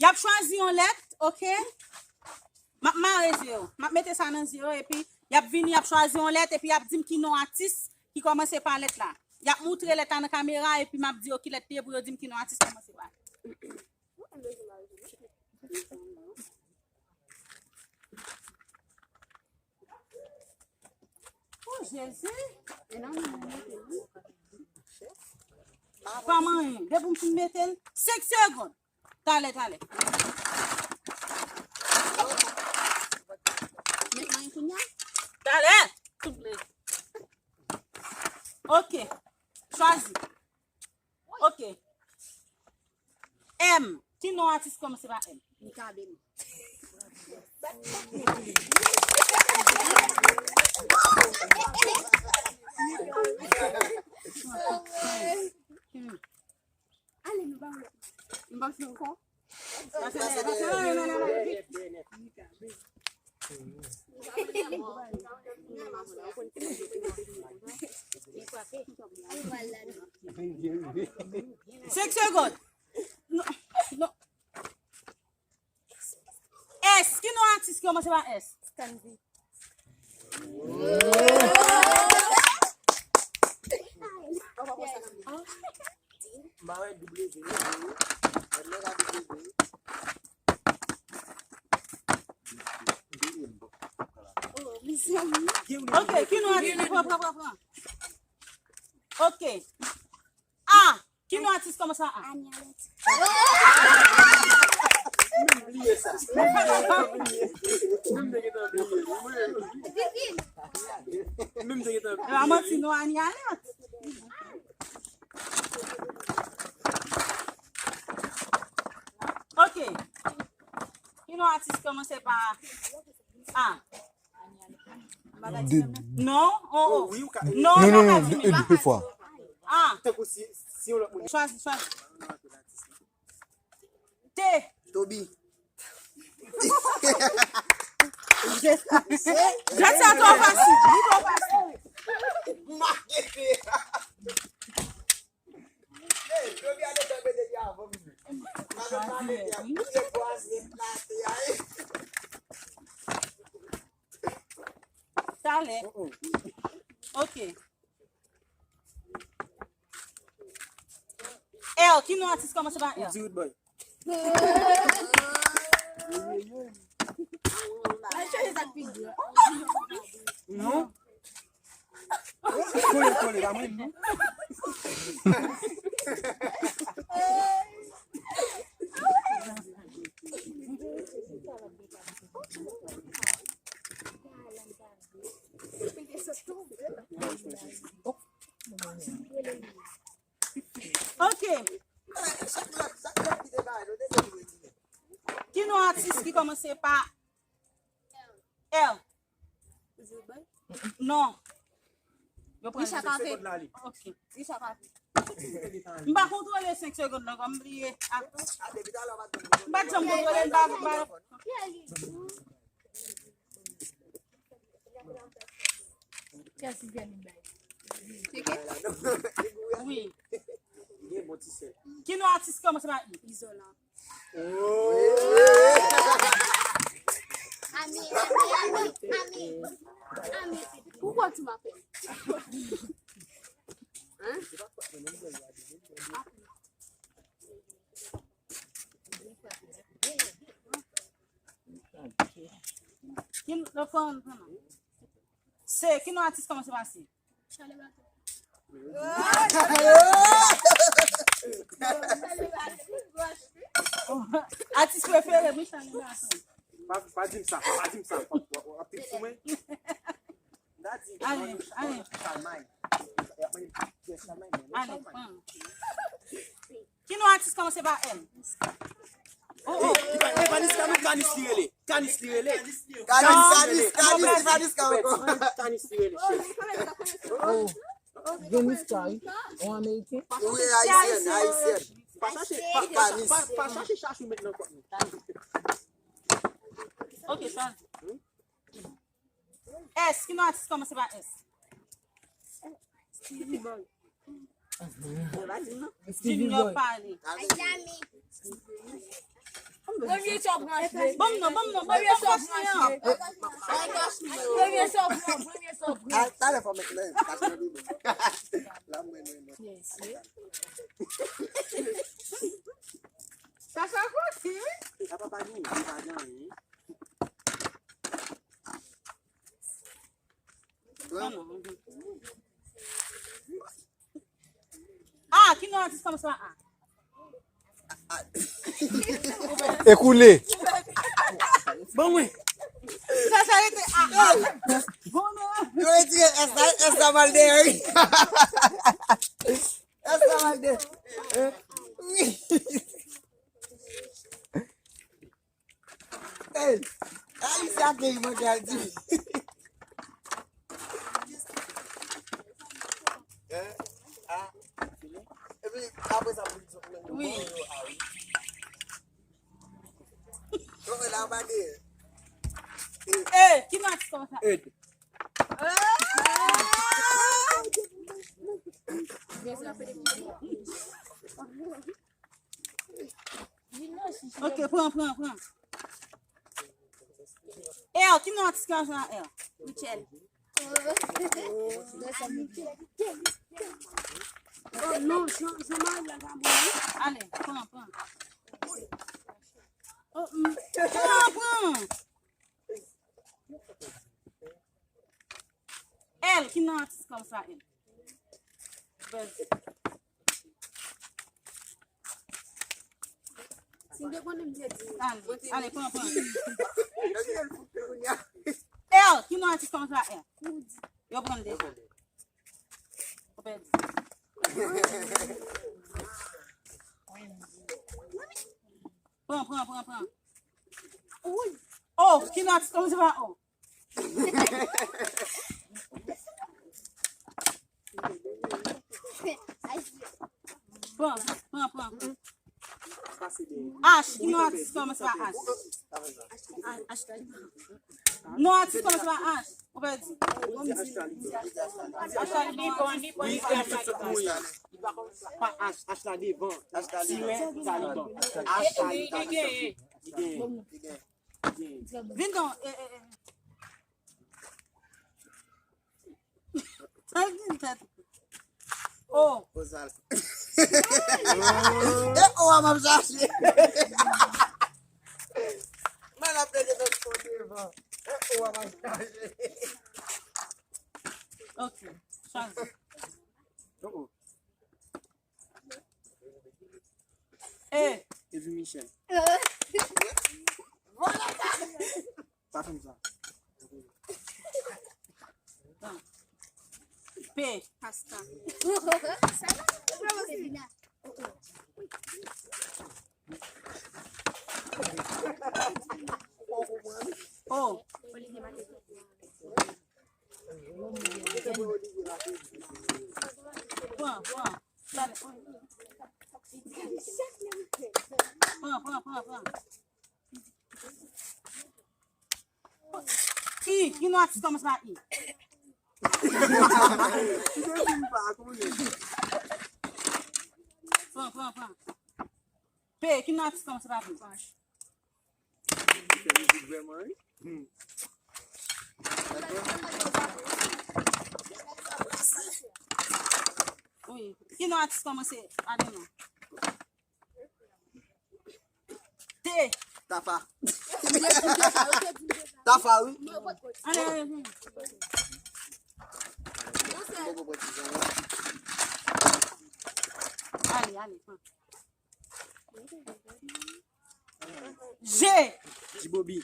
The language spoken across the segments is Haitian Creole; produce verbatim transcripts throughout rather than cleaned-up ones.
Y ap chwazi yon lèt, oke? M ap mare zye yo. M ap mete sa nan zye yo, epi y ap vini, y ap chwazi yon lèt, epi y ap di m ki non atis ki kòmanse pa lèt la. Y ap moutre lèt la nan kamera, epi m ap di yo ki lèt li ye pou yo di m ki non atis kòmanse pa. Oh, Jezi. Pa manyen. Depi m fin mete l, senk segonn. Talè, talè. Met mwen kounye a? Talè. Souple. Oke. Chwazi. Oke. M. Ki non atis kòmanse pa M? Mikaben. Hmm. Ale, nou pa wè. Nou pa fè ankò? Pase dèyè, pase dèyè, non, non, non, non. Senk segonn. Non, non. S, ki non atis ki kòmanse pa S? Stanley. M pa wè W, non. Mwen mèt a W. Ok, ki non atis? Pran, pran, pran, pran. Ok. A. Ki non atis kòmanse pa A? Ania Loti. Menm te gentan bliye. Epa manti non, Ania Loti. Ok. Ki non atis kòmanse pa A? De, non, oh, oh. Non, non, non, non, de, de, de fwa. Ah. Tankou si, si yon lòt moun. Chwazi, chwazi. T. Toby. Jèt sa twò fasil. Li twò fasil. Hey, Toby ale tanbe depi avan m. Madan mwen mete a, plizyè fwa, se plate a, eh. Talè. Ok. L, ki non atis kòmanse pa L? Di Rude Boy. Non. Kole, kole, pa mwen, non. Ok. Ki non atis ki kòmanse pa L? Non. Yo pran Richard Cavé. Ok. Richard Cavé. M pa kontwole senk segonn nan, m bliye. Ah. M pa t janm kontwole, m pa, m pa. Kiyès ki gen bay? Tcheke? Wi. Gen bon ti sè. Ki non atis kòmanse pa I? Izolan. Ami, ami, ami, ami, ami. Pourquoi tu m'appelles? Hein? Ki non, fò, fò, non. Se, ki non atis kòmanse pa C? Atis prefere m, wi, Charly Baton. Pa, pa di m sa, pa di m sa. W ap, w ap, w ap trip sou mwen. Ale, ale. Ale, pran. Ki non atis kòmanse pa M? Oh, oh. E pa, e pa Niska, non, Kanis li rele. Kanis li rele. Kanis, Kanis, Kanis, e pa Niska ankò. Kanis li rele. Oh. Gen Niska, wi. Yon Ameriken. Wi, Ayisyèn, Ayisyèn. Pa chache, pa, pa, pa, pa chache chachou met nan kòk nou. Ok, chwazi. S, ki non atis kòmanse pa S? Stevie Boy. Junior Pale. Premye sa w branche. Ban m non, ban m non, ban m branche an. Premye sa w pran, premye sa w pran. Ah, talè fò mèt la, pa sa li. La mwen mwen mwen. Sa sa kote wi. Sa pa pa gen, li pa gen anyen. Ah, ki non atis kòmanse pa A? Ekoule. Bon, mwen. Sa, sa rete A. Bon, non. Yo retire S la, S la mal dèyè, wi. S la mal dèyè. Wi. Hey, Alicia te mwen ka di. Hein? Ah. Epi apre sa pou di sòt nan wi. Yo la ba de. Eh, ki match konsa? Ed. Ok, pran, pran, pran. L, ki non atis ki kòmanse pa L? Michel. Oh non, Jean, Jean-Marie la ka bon. Ale, pran, pran. Oh, mm. Pran, pran. L, ki non atis kòmanse pa L? Si m te konnen m te di. Ale, ale, pran, pran. L, ki non atis kòmanse pa L? Yo pran deja. Ou pèdi. Pran, pran, pran, pran. O, ki non atis kòmanse pa O? Pran, pran, pran, pran. H, ki non atis kòmanse pa H? Non atis kòmanse pa H. Ou pèdi. H la devan. H la devan. H la devan. Li genyen. Vin non, eh, eh, eh. Sa l di tèt. O. Ozal. E o a m ap chache. Mwen ap pede nan son devan. E o a m ap chache. Ok. Chache. Oh, oh. Eh, Evi Michel. Vòlè sa. Pa fè m sa. P. Pasta. O. Pran, pran. Pran, pran, pran, pran. I, ki non atis kòmanse pa I? Pran, pran, pran. P, ki non atis kòmanse pa P? Wi. Ki non atis kòmanse pa P? T. Tafa. Tafa, wi. Ale, ale, ale. Ale, ale, pran. G. Jibobi.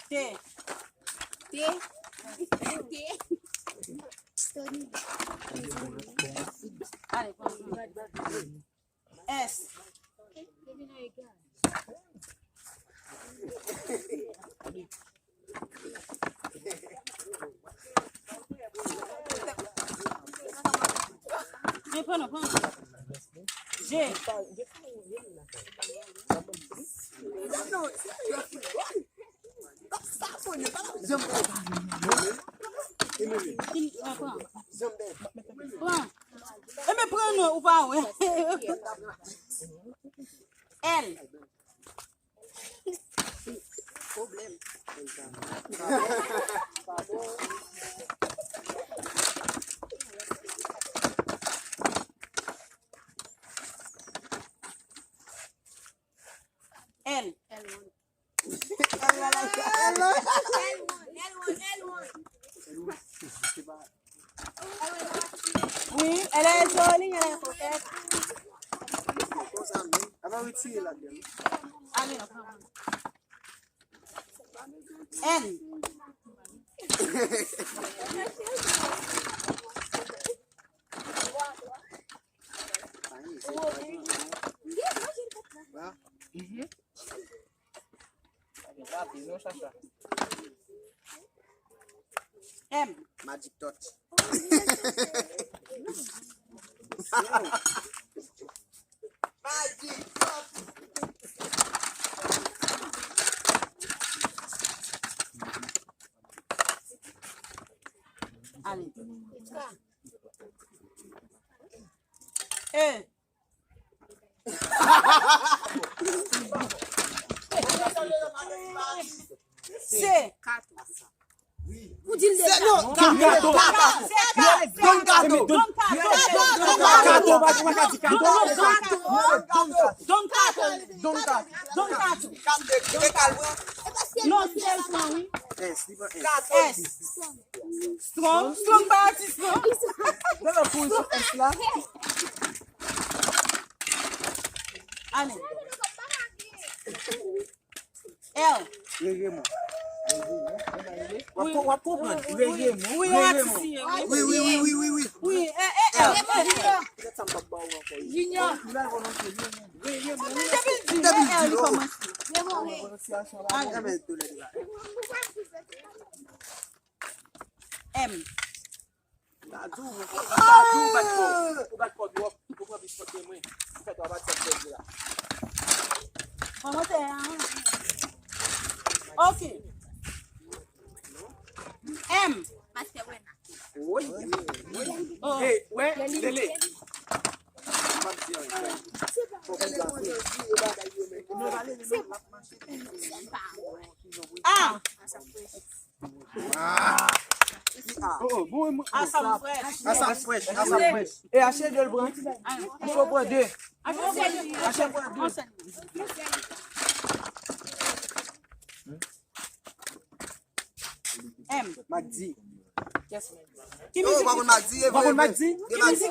T. T. T. Tony. Ale, pran. S. Men pran non, pran non. G. Pran. Pran. E men pran non, ou pa wè. L. Pwoblèm. L. Oui, elle est jolie, elle est coquette. N. M. Magic Touch. Magic Touch. Ale. E. Se. Ou di l deja. Don Kato. Don Kato. Don Kato. Don Kato. Don Kato. Don Kato. Don Kato. Don Kato. Non, se l pran, wi. S. S. Strong. Strong pa atis, non. Strong. Ale. L. Reyèlman. W ap, w ap konprann. Reyèlman. Wi, yon atis li ye, wi. Wi, wi, wi, wi, wi, wi. Wi, e, e, L. Junior. Depi l di, depi l di, L, li kòmanse. Ale. M. M. Ou bat kò w twòp. Ou pran plis fòt ke mwen. Ou fè twa bat fòt pèdi la. Kòmantè a. Ok. M. Woy. Woy. Oh. Hey, wè, Lele. M ap di anyen. Fòk ou gate. A. Ah! Oh, oh, bon, bon. Asam fresh. Asam fresh, asam fresh. E achte de l pran. Achte pran de. Achte pran de. M. Magdi. Ki mizik? Ou pa konn Magdi, e vre. Ou pa konn Magdi? Ki mizik?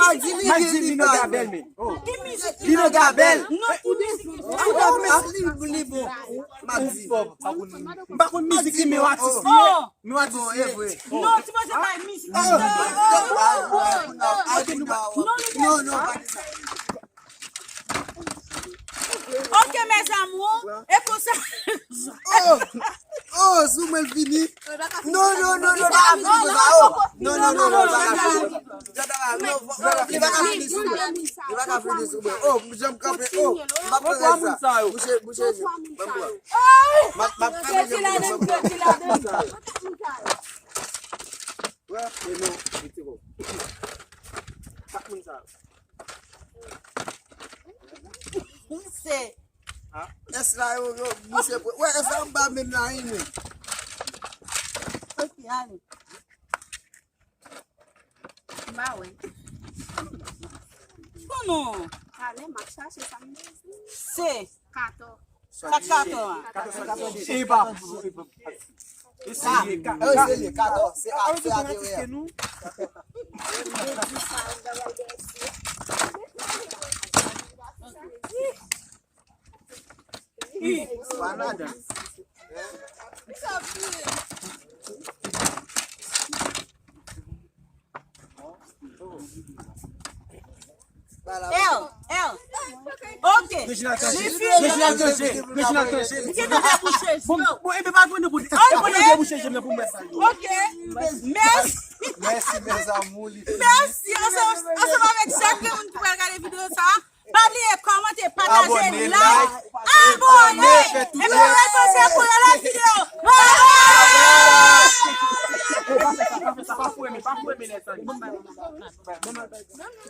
Magdi, li Magdi, li Lino Gabel, men. Oh. Ki mizik? Lino Gabel. Non, ki mizik? Li, li bon. Magdi. M pa konn mizik li, men yon atis li ye. Oh. Men yon atis li ye. Non, ti manje pa mizik. Non, non, non. Ok, mes amours, e konsa. Oh! Oh, sou mwen l fini. Non, non, non, non, pa ka fini konsa. Oh! Non, non, non, non, pa ka fini. Li pa ka fini sou mwen. Li pa ka fini sou mwen. Oh, jan m kanpe. Oh, m pa pran rès sa. Bouche, bouche je m. Ban m pran. M ap, m ap fè manje pou mwen. Wè, e non, mete bon. Kat moun sa yo. Se. Ah, S la yo, yo, misye pre-, wè, S la anba menm la, wi, men. Ok, ale. M pa wè. Bon, non. Talè, m ap chache sa m bezwen. Se. Katò. Sa k katò a? Katò, sa k katò. E pa. E se li, katò. E se li, katò. Se a, se a de wè. Pa ladan. L, L. Ok. Reginald Cangé. Reginald Cangé. Reginald Cangé. Li te nan debouche je yo. Bon, bon, e ben, pa vin pou li. E ben, nan debouche je m nan pou m wè sa. Ok. Mèsi. Mèsi, mes amours. Mèsi. Ansanm, ansanm avèk chak moun ki pral gade videyo sa. Pa bliye kòmante, pataje, like, abòne. Epi nou retwouve pou yon lòt videyo. Pa fè sa, pa fè sa, pa foure men, pa foure men, Nelson.